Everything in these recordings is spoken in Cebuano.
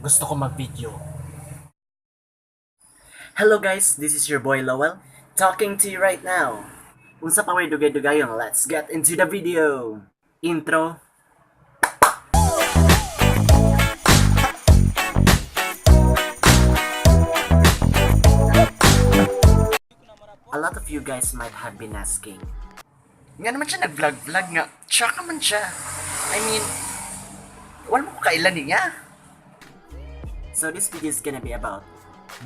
Gusto ko mag-video. Hello guys, this is your boy Lowell talking to you right now. Unsa pa may dugay-dugayon, let's get into the video. Intro. A lot of you guys might have been asking, Nga naman siya nag-vlog-vlog nga. Siya naman siya. I mean, wala mo ko kailan niya. So this video is gonna be about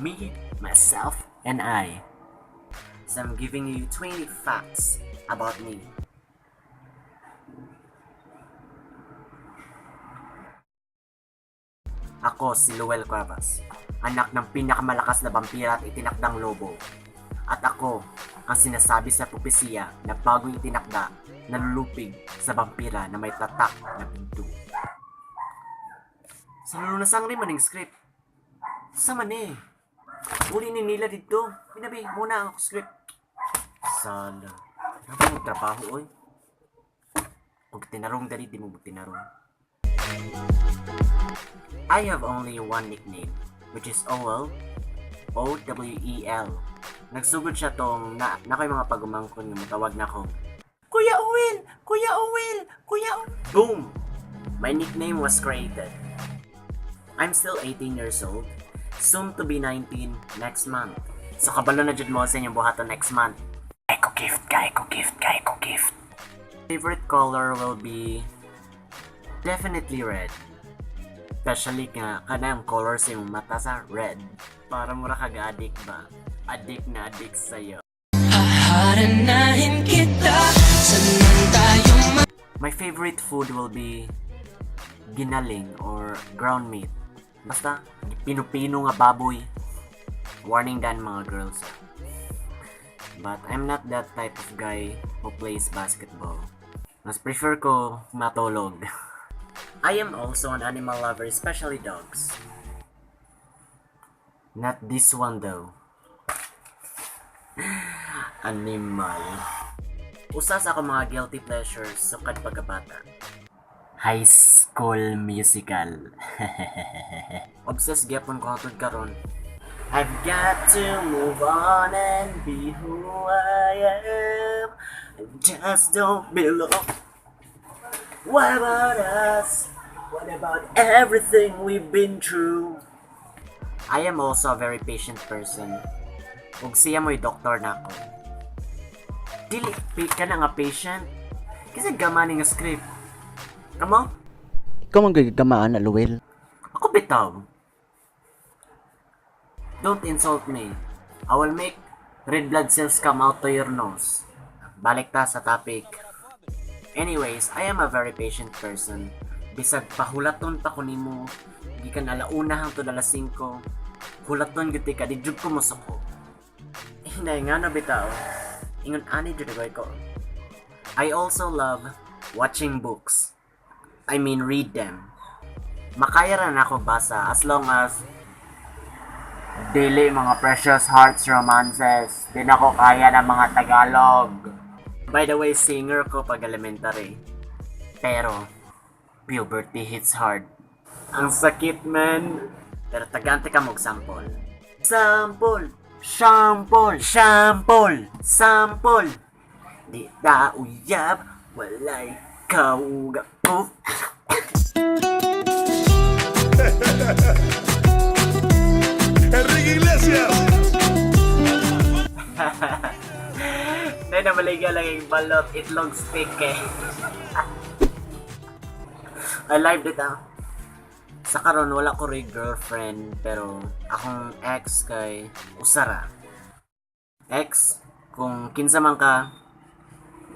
me, myself, and I. So I'm giving you 20 facts about me. Ako si Luel Cuevas, anak ng pinakamalakas na vampira at itinakdang lobo. At ako ang sinasabi sa propesiya na bagong itinakda, nalulupig sa vampira na may tatak na pinto. Sa lulunasang rin maning script. Sa man eh. Uli ni nila dito. Pinabi, muna ang script. Sala. Grabe mo trabaho, oy. Kung tinarong dali, di mo magtinarong. I have only one nickname, which is Owel. Owel. Nagsugod siya tong na ko'y mga pagumangkon nga mutawag na ko. Kuya Owel! Kuya Owel! Kuya Owel! Boom! My nickname was created. I'm still 18 years old, soon to be 19 next month. So kabalo na jud mo sa inyong buhaton next month. Eco gift ka, eco gift ka, eco gift. Favorite color will be definitely red. Especially nga kanang color sa imong mata sa red. Para mura kag addict ba? Addict na addict sa'yo. Haharanahin kita. Saan man tayo My favorite food will be ginaling or ground meat. Basta, pino-pino nga baboy. Warning dan mga girls, ah. But I'm not that type of guy who plays basketball. Mas prefer ko matulog. I am also an animal lover, especially dogs. Not this one though. Animal. Usa sa ako mga guilty pleasures sukad pagkabata. High School Musical. Obsessed gyapon ko hangtod karon. I've got to move on and be who I am. I just don't belong. What about us? What about everything we've been through? I am also a very patient person. Ug siya mo'y doktor na ako. Dili ka na nga patient. Kasi gama ni nga script. Kamo? Ikaw man gagamaan na, Luel. Ako bitaw. Don't insult me. I will make red blood cells come out to your nose. Balik ta sa topic. Anyways, I am a very patient person. Bisag pahulaton pa ko nimo, gikan alauna hangtod alas 5. Hulaton gyud ka, di jud ko mosuko. Hinay nga na bitaw. Ingon ani jud ko. I also love watching books. I mean, read them. Makaya ra na ako basa as long as dili mga Precious Hearts romances. Di na ko kaya ng mga Tagalog. By the way, singer ko pag elementary. Pero, puberty hits hard. Ang sakit, man. Pero tagaante ka mo sample. Sample! Sample! Sample! Sample! Di ta uyab, walay kauga. Oh. Enrique Iglesias. Dahil namaligya lang yung balot, itlog stick eh. I live dito. Sa karon wala ko rin girlfriend, pero akong ex kay Usara. Ex, kung kinsa man ka,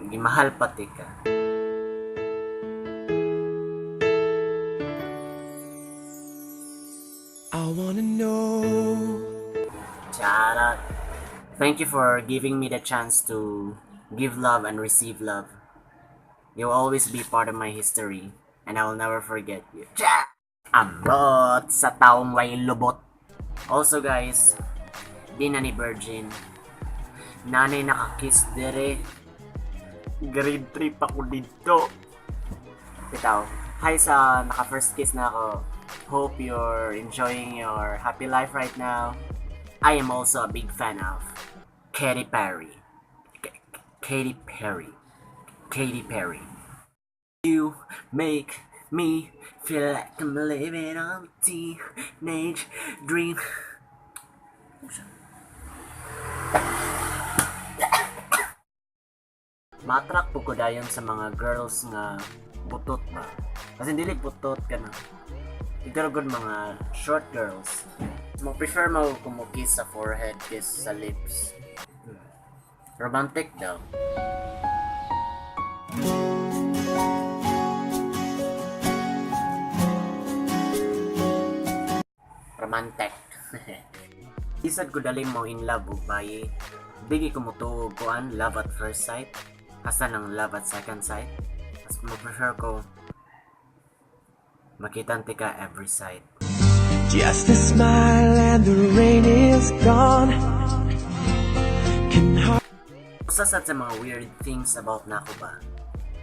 gimahal pati ka. I wanna know. Charot. Thank you for giving me the chance to give love and receive love. You'll always be part of my history, and I will never forget you. Cha! Ambot sa taong way lubot. Also guys, di na ni virgin. Nanay nakakiss dire. Grade 3 pa ko dito. Bitaw. Hi sa naka first kiss na ako. Hope you're enjoying your happy life right now. I am also a big fan of Katy Perry. Katy Perry. Katy Perry. You make me feel like I'm living on a teenage dream. Ma-attract pud ko dayon sa mga girls nga butot ba. Kasi dili butot ka na. Pero gud mga short girls. Mo prefer mo kung mo kiss sa forehead, kiss sa lips. Romantic daw. Romantic. Isad ko dali mo in love og bayi. Digi ko motuo og kuan, love at first sight. Hasta ng love at second sight. Mas mo prefer ko makita ka every sight. Just a smile and the rain is gone. Can Usa sad sa mga weird things about nako ba?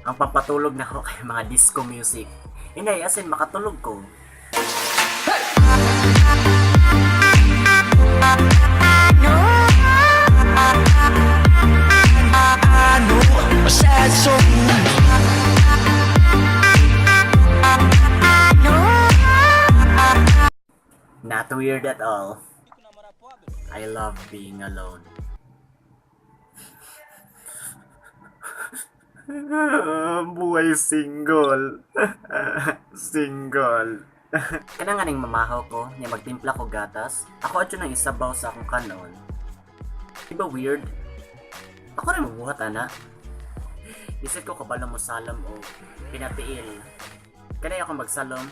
Ang pampatulog nako kay mga disco music. Inay, as in makatulog ko. A sad soul. Not weird at all. I love being alone. Buhay single. Single. Kanang nga ning mamahaw ko, nya magtimpla ko gatas, ako adyo nang isabaw sa akong kanon. Di ba weird? Ako rin mabuhat, ana. Isip ko kabalo mo salom o pinatiil. Kanay ako magsalom.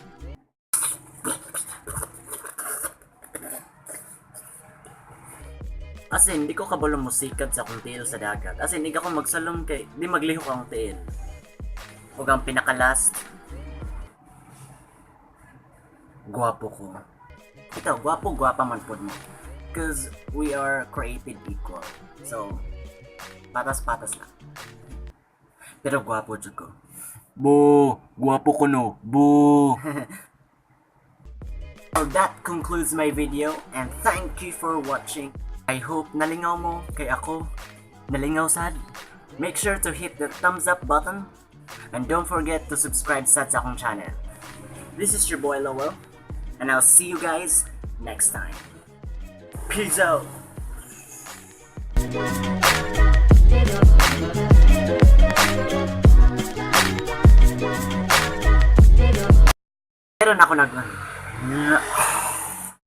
As in, di ko kabalo musikad sa akong tiil sa dagat. As in, di ako magsalom kay di maglihok ang tiil. Ug ang pinaka-last, gwapo ko. Ito, gwapo, gwapa man pod mo. 'Cause we are created equal. So, patas-patas lang. Pero gwapo jud ko. Bo, gwapo ko no. Bo. Well, that concludes my video and thank you for watching. I hope nalingaw mo kay ako. Nalingaw sad. Make sure to hit the thumbs up button and don't forget to subscribe sad sa akong channel. This is your boy Lowell and I'll see you guys next time. Peace out. Meron ako nag